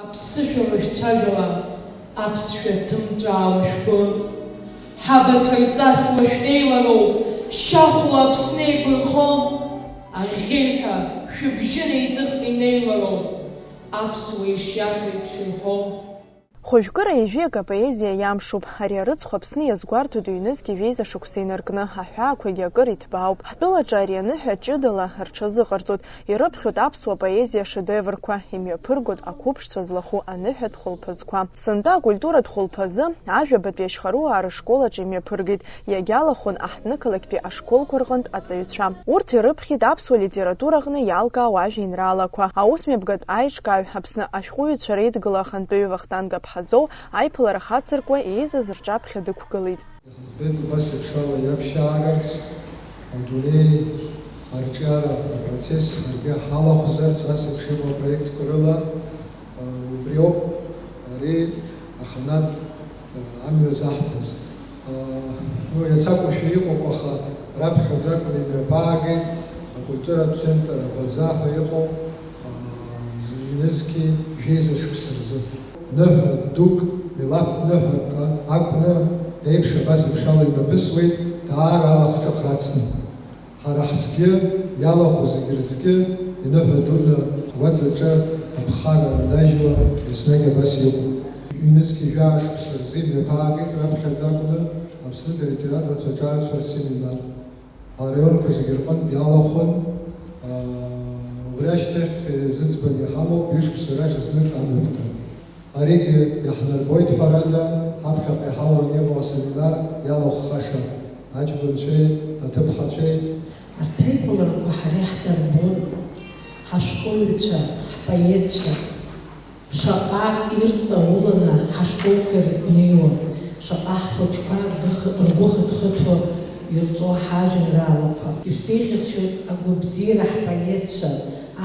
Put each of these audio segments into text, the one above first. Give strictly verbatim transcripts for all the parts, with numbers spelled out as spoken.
Аԥсышәала шәцәажәала, аԥсшәа ҭымҵәаауа шәгәы. Ҳабацәа рҵас уа шәнеилароуп, шьахәла Аԥсны еиқәырхо. Аӷьеҩҳәа шәыбжьы неиҵых инеилароуп, аԥсуа ишиаҭәеиԥш ирҳәо. Хәажәкыра ҩажәиак апоезиа иамшуп. Ари арыцхә Аԥсны иазгәарҭоит ҩнызқьи жәеиза шықәса инаркны, аҳәаақәагьы акыр иҭбаауп. Ҳтәылаҿы ари аныҳәа ҷыдала рҽазыҟарҵоит. Ирыԥхьоит аԥсуа поезиа ашедеврқәа, имҩаԥыргоит ақәыԥшцәа злахәу аныҳәатә хәылԥазқәа. Сынтәа акультуратә хәылԥазы ажәабатәи ашьхаруаа рышкол аҿы имҩаԥыргеит, иагьалахәын аҳҭнықалақьтәи ашколқәа рҟынтә аҵаҩцәа. Урҭ ирыԥхьеит аԥсуа литератураҟны иалкаау ажәеинраалақәа. Аусмҩаԥгатә аиҿкааҩ, Аԥсны ашәҟәыҩҩцәа реидгыла ахантәаҩы Вахтанг Аԥҳазоу аиԥылара хацыркуа еизаз рҿаԥхьа дықәгылеит. Иҳаӡбеит убас еиԥш ала иаԥшьаагарц, адунеи арҿиара апроцесс ҳаргьы ҳалахәзарц, ас еиԥш иҟоу апроектқәа рыла, убриоуп ари аханатә амҩа заҳҭаз. Ну, иац акәушәа иҟоуп, аха раԥхьаӡа акәны имҩаԥаагеит акультуратә центр Абаза ҳәа иҟоу, ҩнызқьи жәеиза шықәса рзы. Ныҳәа дук, милаҭтә ныҳәак акәны еиԥш абас еиԥш ала имҩаԥысуеит, даара алахҿыхра ацны. Ҳара ҳзгьы, иалахәу зегьы рзгьы, иныҳәа дуны ҳгәаҵаҿы аԥхара анажьуа еснагь абас иҟоуп. Ҩнызқьи жәаа шықәса рзы имҩаԥаагеит раԥхьаӡа акәны Аԥснытәи алитераторцәа аҿарацәа асеминар. Араионқәа зегьы рҟынтә иалахәын, аа, убри ашьҭахь зыӡбаны иҳамоуп ҩышықәса рахь знык амҩаԥгара. Аригьы иаҳнарбоит, ҳәарада, ҳаԥхьаҟа иҳалаланы иҟоу асеминар иалахәхаша аҷкәынцәеи аҭыԥҳацәеи. Арҭ аиԥыларақәа ҳара иаҳдырбон, ҳашәҟәыҩҩцәа, ҳпоетцәа. Шаҟа ирҵауланы ҳашколқәа ирызнеиуа, шаҟа ҳхәыҷқәа ргәы-, ргәы хыҭхыҭуа ирҵо ҳажәеинраалақәа. Ишәзеиӷьасшьоит агәабзиара ҳпоетцәа,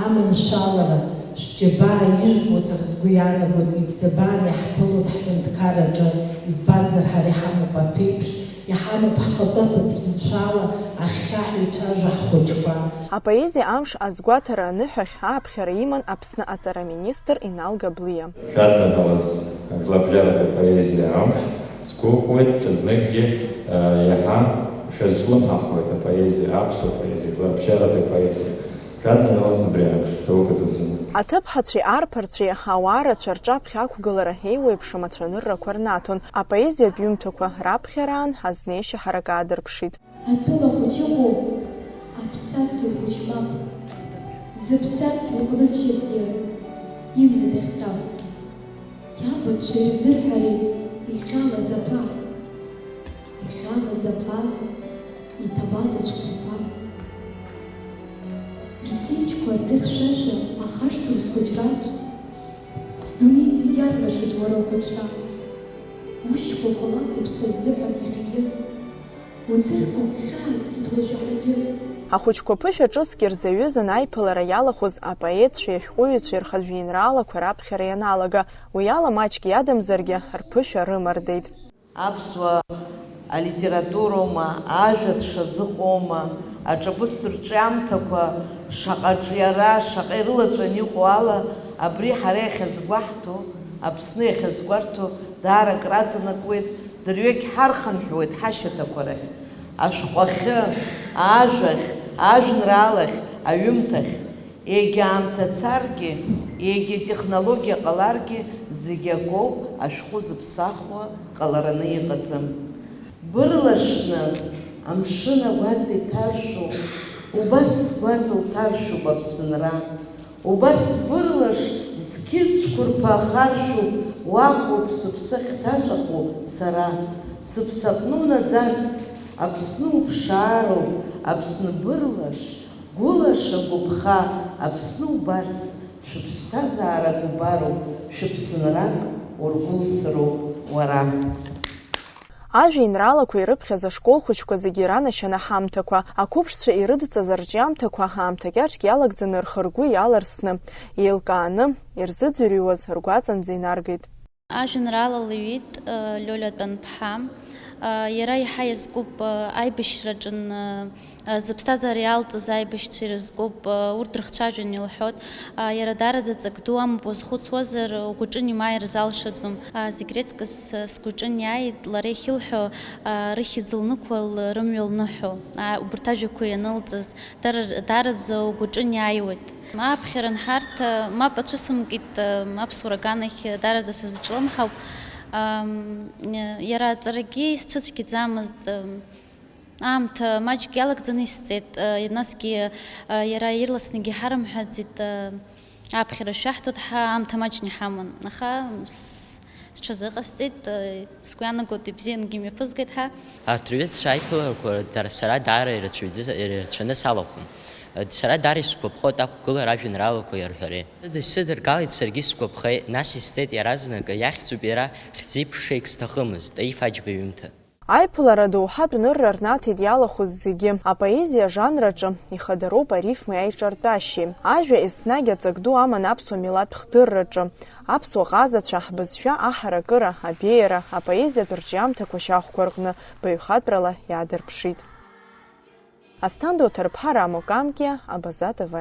аманшәалара, шәџьабаа ижәбо сара сгәы иаанагоит, ибзабаан иаҳԥылоит ҳҳәынҭқарраҿы, избанзар ҳара иҳамоуп аԥеиԥш, иҳамоуп ҳхатәы ҳәынҭқаррала ахьхьаҳәа ицәажәо ҳхәыҷқәа. Апоезиа амш азгәаҭара аныҳәахь ааԥхьара иман Аԥсны аҵара министр Инал Габлиа. Шәаднагалаз жәларбжьаратәи апоезиа амш, сгәыӷуеит, ҽазныкгьы, э, иаҳа шәазҿлымҳахоит апоезиа, аԥсуа поезиа, жәларбжьаратәи апоезиа. Шәаднагалаз абри амш, шәоуп идуӡӡаны. Аҭыԥҳацәеи арԥарцәеи ауаа рацәа рҿаԥхьа ақәгылара еиуеиԥшым ацәаныррақәа рнаҭон, апоезиатә ҩымҭақәа раԥхьараан азнеишьа ҳарак аадырԥшит. Атәыла хәыҷ ыҟоуп, аԥсадгьыл хәыҷ мап, зыԥсадгьыл гәылаччазгьы имҩа дахьҟьап. Иабацәа ирзырҳәари ихьалаз аԥа, ихьалаз аԥа, иҭабаз ацәқәырԥа. Рҵеиџьқәа рӡы хьшәашәа ахашҭроу схәыҷра, сдунеи зегь иарлашоит уара ухәыҷра. Ушьхәақәа лакәуп са сзыҳәан иахьагьы. Уӡыхьқәа хьаазгеит уажәы ҳагьы. Ахәыҷқәа ԥышәа ҿыцк ирзаҩызан аиԥылара иалахәыз апоетцәеи ашәҟәыҩҩцәеи рхатә жәеинраалақәа раԥхьара ианалага, уи ала маҷк иадамзаргьы рԥышәа рымардеит. Аԥсуа алитературоума, ажәа дшазыҟоума, аҿаԥыцтә рҿиамҭақәа шаҟа ҿиара, шаҟа ирылаҵәаны иҟоу ала, абри ҳара иахьазгәаҳҭо, Аԥсны иахьазгәарҭо даара акраҵанакуеит. Дырҩегь ҳархынҳәуеит ҳашьаҭақәа рахь, ашәҟәахьы, ажәахь, ажәеинраалахь, аҩымҭахь. Егьа аамҭа царгьы, егьа технологиа ҟаларгьы, зегь акоуп, ашәҟәы зыԥсахуа ҟалараны иҟаӡам. Бырлашны амшын агәаҵа иҭаршәу, убас сгәаҵа лҭаршәуп Аԥсынра. Убас сбырлаш, зқьы цәқәырԥа ахаршәуп, уахәоуп сыԥсы ахьҭаҵәаху сара. Сыԥсаҟны унаӡарц, Аԥсны уԥшаароуп, Аԥсны бырлаш, гәылаша гәыԥха, Аԥсны убарц, шәыԥсҭазаара гәыбароуп, шәыԥсынрак ургәылсыроуп уара. Ажәеинраалақәа ирыԥхьаз ашкол хәыҷқәа зегьы иранашьаны ҳамҭақәа, ақәыԥшцәа ирыдҵаз арҿиамҭақәа аамҭа кьаҿк иалагӡаны рхы-ргәы иаларсны, еилкааны ирзыӡырҩуаз ргәаҵанӡа инаргеит. Ажәеинраала лҩит, э, Лиолиа Тәанԥҳа, Иара еиҳа иазкуп аибашьраҿы зыԥсҭазаара иалҵыз аибашьцәа ирызкуп, урҭ дрыхцәажәон илҳәоит. Иара даараӡа ҵак ду амоуп уазхәыцуазар, угәаҿы анимааир залшаӡом. Зегь реиҵкыс сгәаҿы аниааи, лара иахьылҳәо, рыхьӡ лнықәла, рымҩа лныҳәо, убарҭ ажәақәа ианылҵыз, дара, даараӡа угәаҿы аниааиуеит. Аԥхьара анҳарҭа, мап ацәысымкит, аԥсуара аганахь даараӡа сазҿлымҳауп. Иара аҵарагьы исцәыцәгьаӡамызт. Аамҭа маҷк иалагӡаны исҵеит, насгьы иара ирласны егьиҳарымҳәаӡеит, аԥхьара шәаҳҭоит ҳәа аамҭа маҷны иҳаман, аха с-, сҽазыҟасҵеит, сгәы иаанагоит, ибзиангьы имҩаԥызгеит ҳәа. Арҭ рҩызцәа аиԥыларақәа дара сара даара ирацәаҩӡа-, ирацәаны салахәым. Сара даара исгәаԥхоит ақәгылара ажәеинраалақәа иарҳәареи. Сыдысыдыргалеит, саргьы сгәаԥхеит, нас исҵеит иаразнак, иахьӡуп иара, хьӡи-ԥшеи егьсҭахымызт, Таиф Аџьба иҩымҭа. Аиԥылара доуҳатә нырра рнаҭеит иалахәыз зегьы, апоезиа ажанраҿы ихадароуп арифмеи аиҿартәашьеи. Ажәа еснагь аҵак ду аман аԥсуа милаҭ хдырраҿы. Аԥсуа ҟазацәа ҳбызшәа аҳаракыра, абеиара, апоезиатә рҿиамҭақәа шьахәқәа рҟны баҩхатәрала иаадырԥшит. Асҭанда Оҭарԥҳа, Рамо Камкиа, Абаза Т В.